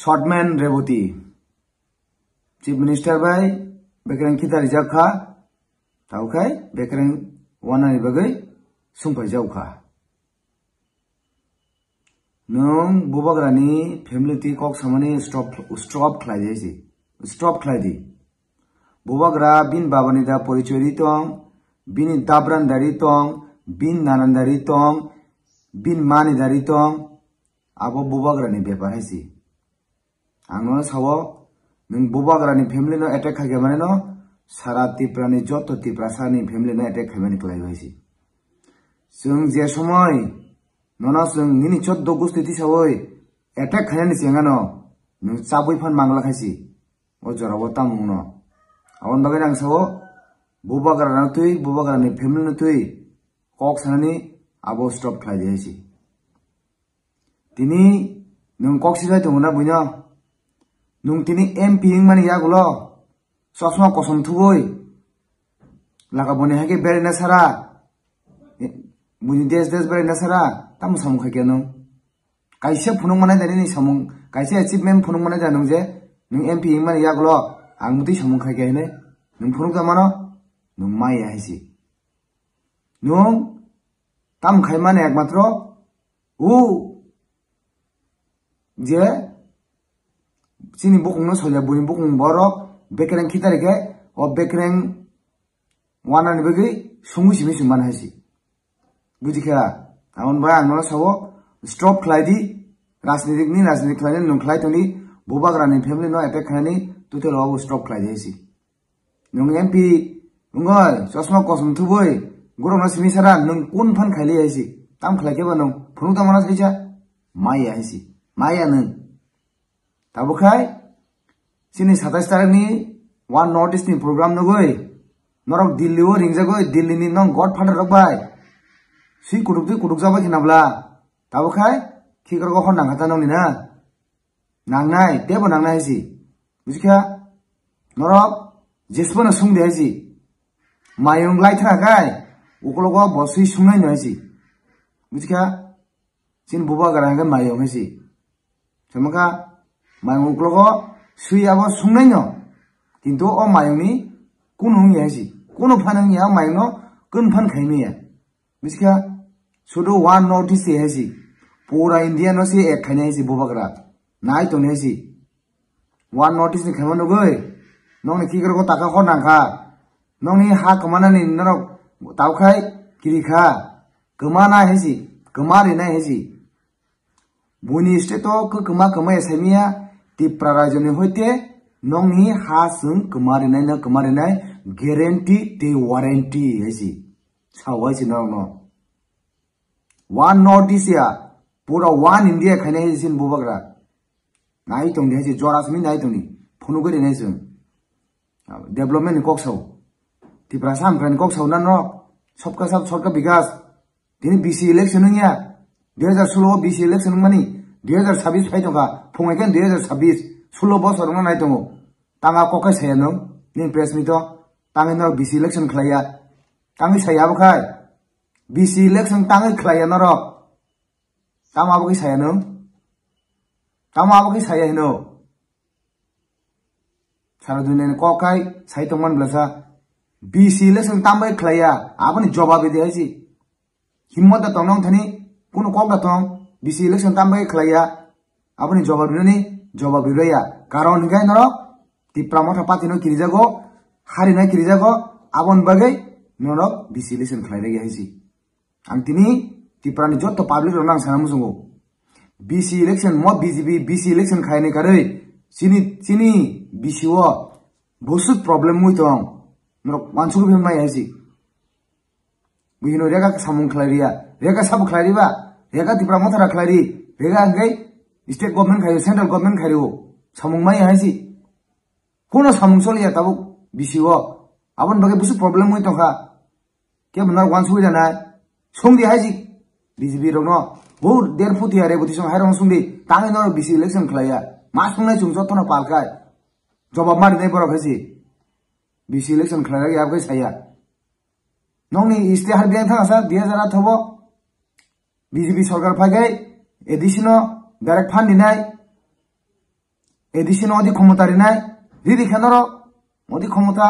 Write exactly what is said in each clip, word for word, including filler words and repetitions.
Shortman Reboti, Chief Minister bai bekereng khita rijak kha, tabo khai bekereng wanani bagwi sungpai jak kha. Nwng bubagrani family twi kok samani stop, stop khlai di si. Stop khlai di. Bubagra bini babani da porichoi ri tong, bini dabran da ri tong, bini nanan da ri tong, bini mani da ri tong, abo bubagrani bepar hai si. Ang nono sao, nwng bubagrani family no attack khaikhe mane no, sara Tripura ni joto Tiprasa ni family no attack khaimani kwlai bai si. Chwng je somoi nono chwng nini choddo gusti tisaui attack khainani chengano, nwng chabwi phan mangla khai si. O jorao tamo wngno. Aboni bagwi ang sao, bubagrano twi, bubagrani family no twi kok sanani abo stop khlai di hai si. Tini nwng kok sijai tongo na buino? Nwng tini M P wngmani yagulo chosma kosom thubui laka boni hai khe beraina sara, buini des des beraina sara, tamo samung khai khe nwng? Kaisa phunuk manai da nini samung, kaisa achievement phunuk manai da nwng je nwng M P wngmani yagulo ang mutwi samung khai khe hinwi nwng phunuk da mano? Nwng maya hai si. Nwng tam khai mani ekmatro o je chini bukung no soja, buini bukung borok bekereng khitari khe o bekereng wanani bagwi sungwi simi sung man hai si. Buji kha, aboni bagwi ang nono sao, stop khlai di, rajnitik ni rajnitik khlai nung khlai tong di, bubagrani family no attack khlai ni, tutel o stop khlai di hai si. Nwng M P wngoi, chosma kosom thubui, gorokno simi sara, nwng kun phan khaili hai si. Tam khlai khe ba nwng phunuk tamo na saisa? Maya hai si. Maya nwng. Tabo khai, chini satais tarik ni One North East ni program nugui, norok Delhi o ringjagoi, Delhi ni nong godfather rok bai. Sui kutuk twi kutuk jagoi khina bla. Tabo khai, khikrok o hor nang kha ta nong ni na. Nangnai, tebo nangnai hai si. Buji kha, norok jesbo no sung di hai si. Mayung lai thra khai, ukologo bo sui sungnai no hai si. Buji kha, chini bubagra hingke mayung hai si. Sama kha, mayung ukologo sui abo sungnai no. Kintu o mayung ni kunu wngya hai si. Kunu phan wngya o mayung no kun phan khai maya. Buji kha, sudu One North East hai si. Pura India no se ek khainai hai si bubagra. Nai tong hai si. One North East ni khaima nugui. Nong ni khikrok o taka hor nang kha. Nong ni ha kwmana ni norok tau khai kiri kha. Kwmana hai si. Kwma rinai hai si. Buini state o kwkma kwmaya saimaya Tipra rajyo ni hoite nongni ha chwng kwma rinai no kwma rinai guarantee tei warranty hai si. Sao hai si norok no. One North East ya, pura One India khainai hai si chini bubagra. Nai tong di hai si, jora simi nai tong di. Phunugwi rinai chwng. Development ni kok sao. Tipra samkra ni kok sao na norok. Sabka sath, sabka bikas. Tini B C election wngya, dui hajar solo o B C election wngmani, dui hajar sabis phai tongkha, phungai khe dui hajar sabis, solo bosor wngna nai tongo. Tanga kok khai saya nwng, nini press meet o, tangwi norok B C election khlaiya, tangwi saya abo khai, B C election tangwi khlaiya norok, tamo abo khai saya nwng, tamo abo khai saya hino. Sara duniani kok khai sai tongmani blasa. B C election tambai khlaiya, aboni jobab ridi hai si. Himmot da tong nong thani, kunu kok da tong, B C election tambai khlaiya, aboni jobab rinani, jobab riraiya. Karon hinkhe norok Tipra Motha Party no kirijago, harinai kirijago, aboni bagwi norok B C election khlai raiya hai si. Ang tini Tipra ni joto public rok no ang sana muchungo. B C election mo B J P B C election khaini karwi chini, chini B C o bosuk problem wngwi tong. Norok wansugwi phim mai hai si. Buhino rega samung khlai riya. Rega sabo khlai riba. Rega Tipra Motha ra khlai ri. Rega hwnkhe state government khaio, central government khaio. Samung mai hai si. Kuno samung choliya tabuk B C o. Aboni bagwi bosuk problem wngwi tongkha. Kebo norok wansugwi rwnai. Songdi hai si B J P rokno. Bo der phuti ya Reboti song hai rokno songdi. Tangwi norok B C election khlaiya. Ma songnai chwng jotono pal khai. Jobab ma rinai borok hai si. B C election khlai rwgya aboni saya. Nokni state har biyang thang sa dui hajar atharo o B J P sorkar phai khai A D C no direct fund rinai. A D C no odi khomota rinai, riri kha norok, odi khomota,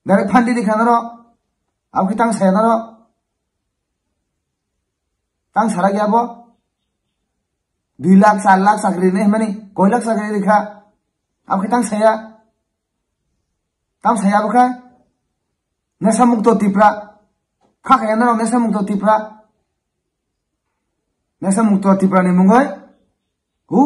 direct fund riri kha norok, abo khe tang saya norok, tang sarak ya bo, dui lakh, char lakh chakri rinai hwnmani, koi lakh chakri rikha, abo khe tang saya, tang saya abo khe, nesa mukto Tipra, kha kaya norok nesa mukto Tipra, nesa mukto Tipra ni mungoi, hu,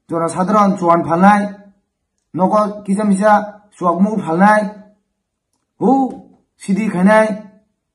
jona sadharon chuan phalnai, nogo kisa misa chuak muk phalnai, hu, sidi khainai,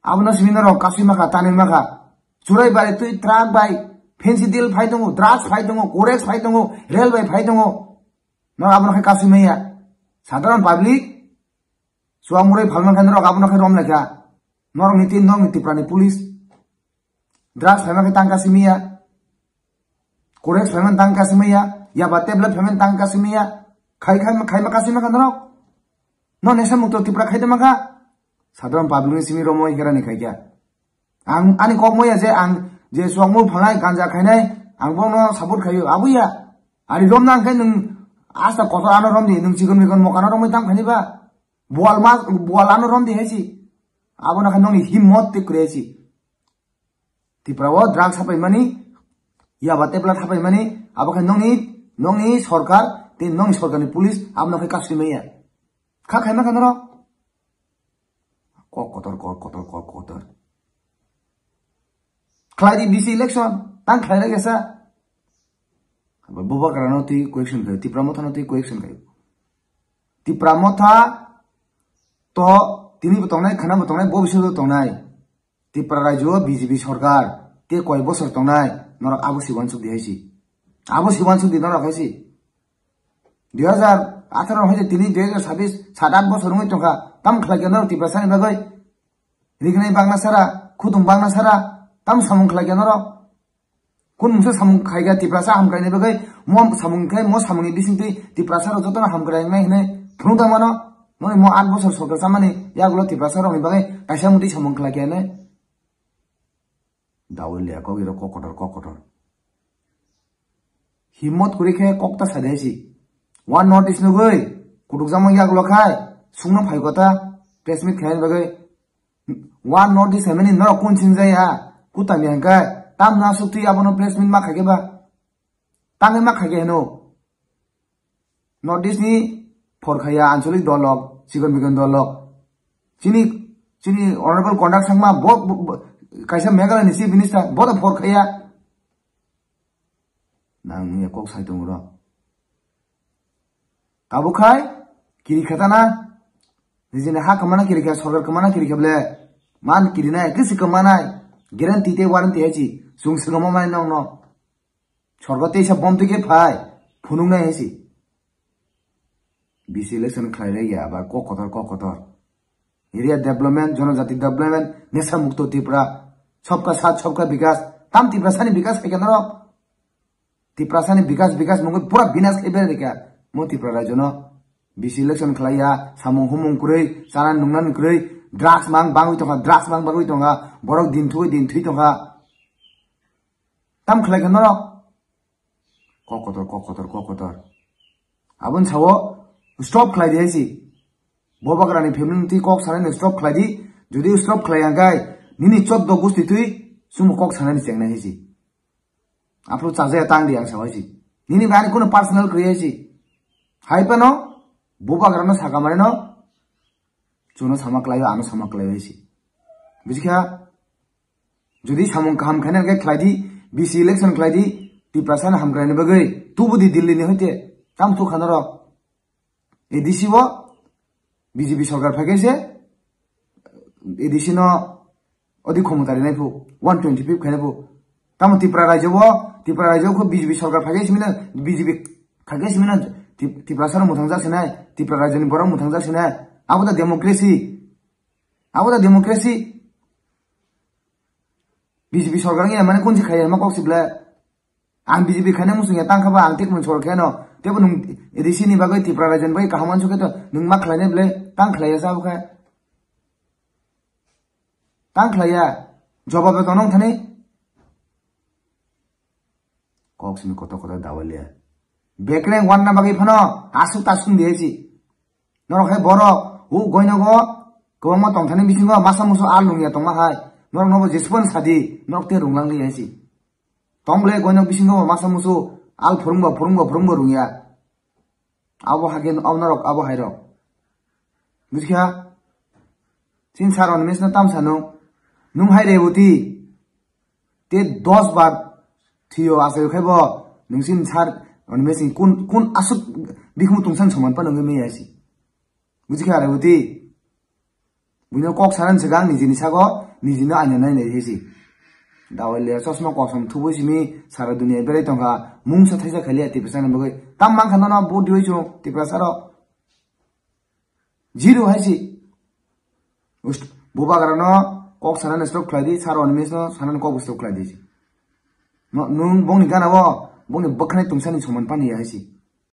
abono simi norok kasui maka, tanwi maka. Churai bai twi truck bai, fancy deal phai tongo, drugs phai tongo, codex phai tongo, rail bai phai tongo. Norok abono khe kasui maya. Sadharon public, chuak murai phalmang khe norok abono khe rom laikha. Norok ni tin, norok ni Tipra ni police. Drugs phaima khe tang kasimaya. Codex phaima tang kasimaya. Yaba tablet phaima tang kasimaya. Khai, khai, khaima kasima kha norok. No nesa mukto Tipra khai tongma kha. Sadharon public ni simi romo hera ni khai kya. Ang ani kok moya je ang je chuak mul phalnai ganja khainai ang bono support khayo abuya. Ari rom nang khe nwng asta kotor ano rom di nwng chikon mikon mokano romoi tam khaini ba. Bual ma, bual ano rom di hai si. Abono khe nongni himmot te kwrwi hai si. Tipra o drugs hapai mani, yaba tablet hapai mani, abo khe nongni, nongni sorkar, tei nongni sorkarni police abono khe kasui maya. Kha khaima khe norok? Kok kotor, kok kotor, kok kotor. Khlai di B C election, tang khlai lai gesa. Bubagra no twi question khayo, Tipra Motha no twi question khayo. Tipra Motha to tini bo tongnai, khana bo tongnai, bo bising bo tongnai. Tipra rajyo B J P sorkar, te koi bosor tongnai, norok abo si uansuk di hai si. Abo si uansuk di norok hai si. Dui hajar atharo hai tini dui hajar sabis, sat at bosor wngwi tongkha, tam khlai khe norok Tiprasa ni bagwi? Rignai bangna sara, khudung bangna sara, tam samung khlai khe norok? Kun mungsa samung khai kha Tiprasa hamkraini bagwi, mo samung khai, mo samungni bisingtwi Tiprasa rok jotono hamkrai wngnai hinwi phunuk tang mano? Noni mo at bosor sorkar chamani yagulo Tiprasa rokni bagwi kaisa mutwi samung khlai khe hinwi? Dawi le kok iro kok kotor, kok kotor. Himmot kwrwi khe kok ta sa de si. One North East nugwi kutuk jamang yagulo khai sungno phai kota press meet khaini bagwi. One North East hai mani norok kun singjaya, kutami hwnkhai, tamno aswk twi abono press meet ma khaikhe ba? Tangwi ma khaikhe heno? North East ni phor khaya anchalik dolok, chikon mikon dolok. Chini, chini honorable conduct sangma bo, bo, bo, kaisa Meghalaya ni chief minister, bo to phor khaya. Nang nungya kok sai tongo ro. Tabuk khai kiri khatana, nijini ha kwmana kiri kha, sorkar kwmana kiri kha ble, man kiri nai, kisi kwmanai, guarantee tei warranty hai si, chwng swkangma mai nokno. Sorgo teisa bomtwi khe phai, phunuknai hai si. B C election khlai lai ya, aba kok kotor, kok kotor. Area development, jonojati development, nesa mukto Tripura, sabka saath, sabka bikas, tam Tiprasani bikas hai khe norok. Tiprasani bikas, bikas mungwi pura binas khai berdi kha. Mo Tripura rajyono B C election khlai ya, samung humung kwrwi, chana nungna kwrwi, drugs mang bangwi tongkha, drugs mang bangwi tongkha, borok din thwi din thwi tongkha. Tam khlai kha norok? Kok kotor, kok kotor, kok kotor. Aboni sao stop khlai di hai si. Bubagrani family ni twi kok sanai no stop khlai di. Jodi stop khlai ya khe nini choddo gusti twi chwngno kok sanani chengnai hai si. Aphuru chajaya tang di ang sao hai si. Nini bai ani kuno personal kwrwi hai si. Hai phano Bubagrano saka manwi no chwngno sama khlaio, ano sama khlaio hai si. Bujikha? Jodi samung kaham khaina khe khlai di, B C election khlai di, Tiprasani hamkraini bagwi tubu di Delhi ni hoite, tam thuk kha norok. A D C o B J P sorkar phai khe se, A D C no odi khomota rinai phu, one twenty-five khainai phu. Tamo Tripura rajyo o, Tripura rajyo o kho B J P sorkar phai khe simi na, B J P khai khe simi na, Tip-, Tiprasa rok mwthang jak sinai, Tripura rajyo ni borok mwthang jak sinai. Abo da democracy. Abo da democracy. B J P sorkar wngya mane kunsi khaiya ma kok si ble. Ang B J P khaina muchung ya tang kha ba ang tik mun sorkar khe no. Tebo nung A D C ni bagwi Tripura rajyo ni bagwi kaham uansuk khe to nung ma khlainai ble tang khlaiya sa bo khe. Tang khlaiya. Jobab to nong thani. Kok simi kotor kotor dawa le. B Bekreng wanna bagwi phano asuk tasuk di hai si. Norok hai borok, o goinogo, kwbangma tongthani bisingo masa musu al nungya tongma hai. Norok nobo jesupon sadi, norok te runglang di hai si. Tong ble goinok bisingo masa musu al phurungbo, phurungbo, phurungbo rungya. Abo hake, abo norok, abo hai rok. Buji kha? Chin sar on mes no tam sano. Nung hai Reboti. Te dos bar thiyo asai khai bo. Nung chin sar on mes ni kun, kun asuk bikhumu tungsan soman pa nungwi mei hai si. Buji kha Reboti? Buino kok sanan swkang nijini sago, nijino aina nai nai hai si. Dawai le chosma kosom thubui simi sara dunia berai tongkha, mungsa thaisa khaliya Tiprasa ni bagwi. Tam mang kha nono vote diwi chung Tiprasa ro. Zero hai si. Ust-, bubagra no kok sanan stop khlai di, sar on mes no sanan kok stop khlai di si. No, nung bongni gana bo, bongni bwkhanai tungsani soman pani hai si.